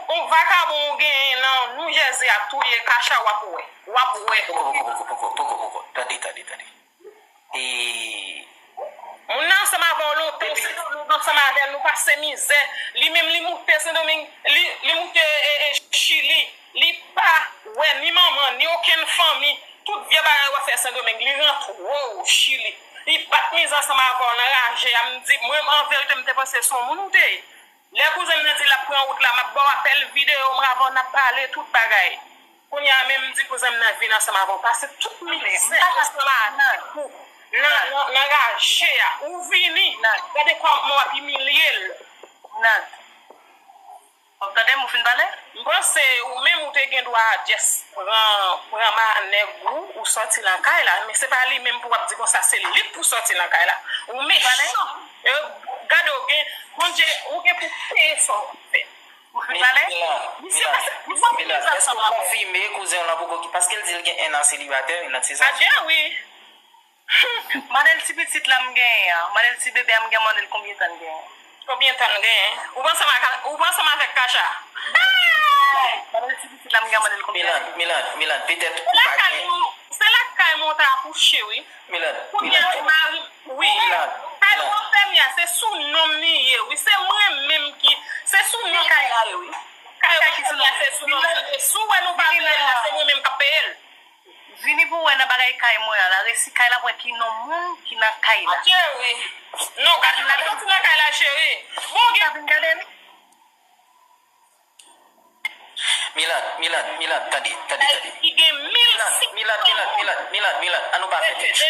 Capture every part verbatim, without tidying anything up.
yon vakabon ou genyen nan New Jersey ap touye Kacha, w ap wè. W ap wè. Poko, poko, poko, poko, poko, poko. Tande, tande, tande. E Moun nan ansanm avè w lontan, ou se nan lòd ansanm avè l, nou pase mizè. Li menm, li moute Sendomeng, li, li moute e, e, Chili. Li pa wè ni manman, ni okenn fanmi. Tout vye bagay w ap fè Sendomeng, li rantre w Chili. Li bat mizè ansanm avè w nan raje a. M di, mwen, an verite, m te panse se yon moun ou te ye. Lè kouzen m nan di l ap pran wout la, m ap ba w apèl videyo, m avè w n ap pale tout bagay. Kounye a menm, m di kouzen m nan vin ansanm avè w, pase tout mizè ansanm avèk ou nan, nan, nan raje a. Ou vini, gade kòman w ap imilye l. Nat. W ap tande m, ou fin pale? M panse ou menm ou te gen dwa just pran, pran manèg ou, ou sòti nan kay la. Men se pa li menm pou w ap di konsa, se li k pou sòti nan kay la. Ou mechan. E, gade, ou gen, Bondye, ou gen pou peye sa w ap fè. Ou fin pale? Misye pase, misye pase. Èske w konfime kouzen w lan poko ki, paske l di l gen en an selibatè, Milat, se sa? Adje, wi. Mande l ti pitit la m genyen an. Mande l ti bebe a m gen, mande l konbyen tan l genyen. Konbyen tan l genyen? Ou pran ansanm ak, ou pran ansanm avèk Kacha? Mande l ti pitit la m gen, mande l konbyen tan. Milat, Milat, Milat, petèt ou pa gen. Se lakay mwen w ta akouche, wi. Milat, Milat. Kounye a, mari, wi. Milat, kay mwen fèmye a, se sou non m li ye, wi. Se mwen menm ki, se sou non kay la ye, wi. Kay mwen fèmye a, se sou non m li ye. Si w wè nou pa peye l la, se mwen menm k ap peye l. Vini pou w wè nan bagay kay mwen an la. Resi kay la pou w wè ki non moun ki nan kay la. Adje, wi. Non, gade, gade, sòti nan kay la, cheri. Bon, gen. Milat, Milat, Milat, tande, tande, tande. Ki gen mil Milat, Milat, Milat, Milat, Milat, Milat, ann nou pa fè tèt cho.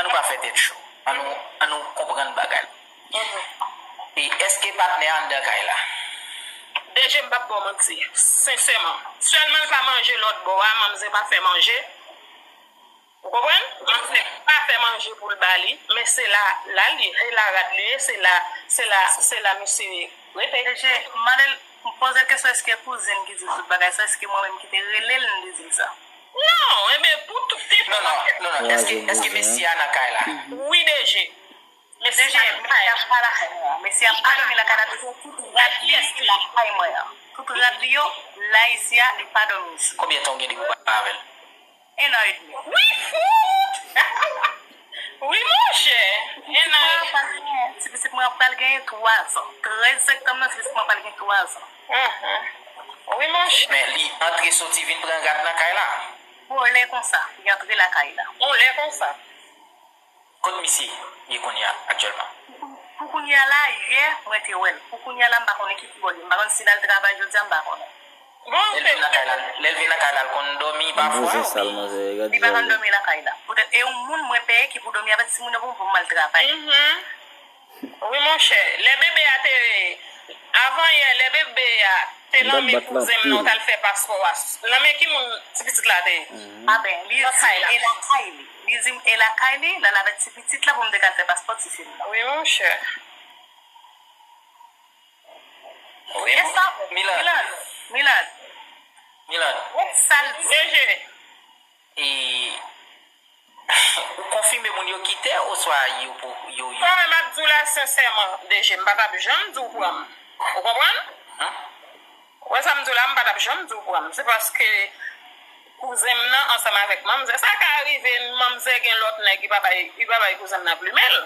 Ann nou pa fè tèt cho. Ann nou, ann nou konprann bagay. E èske patnè a anndan kay la? Deje, m p ap ba w manti, sensèman. Sèlman l pa manje lòt bò a, manzè pa fè manje. Ou konprann? Manzè pa fè manje pou l ba li, men se la, la l ye, se la rad li ye, se la, se la, se la misye rete. Deje, m mande l, m poze l kesyon, èske kouzin ki di l tout bagay sa, èske mwen menm ki te rele l, m te di l sa? Non, enben, pou tout te... Non, non, non, non, èske, èske mesye a nan kay la? Wi, Deje. Mesye a nan kay la. Mesye a pa dòmi lakay la, tout rad li lakay mwen an. Tout rad li yo la isi a, li pa dòmi isi. Konbyen tan w gen depi w pa avè l? En an edmi. Wi, fout! Wi, monchè. En an edmi. Ti pitit mwen ap pral genyen twa zan. Trèz septanm nan, ti pitit mwen ap pral gen twa zan. Wi, monchè. Men li antre soti vin pran rad nan kay la? Vòlè konsa, li antre lakay la. Vòlè konsa. Kot misye ye kounye a, aktyèlman? Pou kounye a la, yè, mwen te wè l. Pou kounye a la, m pa konnen ki bò li ye. M pa konn si l al travay jodi a, m pa konnen. Lè l vin nan kay la, lè l vin nan kay la, l konn dòmi pafwa, oubyen? Li pa konn dòmi lakay la. Poutèt, e yon moun mwen peye ki pou dòmi avèk timoun yo pou m, pou m al travay. Wi, monchè. Lè bebe a te, avan yè, lè bebe a te nan men kouzen m nan, w t al fè paspò a. Nan men ki moun ti pitit la te ye? A ben, li di m e lakay li. Li di m e lakay li, l al avèk ti pitit la pou m te ka al fè paspò tifi m nan. Wi, monchè. Wi, Milad. Milad, Milad. Milad. Wè sa l di. Deje. E, ou konfime moun yo kite oswa yo pou, yo, yo? Mwen menm, m ap di w la sensèman, Deje, m pa t ap janm di w pran m. Ou konprann? Ou wè sa m di w la, m pa t ap janm di w pran m. Se paske kouzen m nan ansanm avèk manzè. Sa ka rive, manzè gen lòt nèg, li pa bay, li pa bay kouzen m nan plimen l.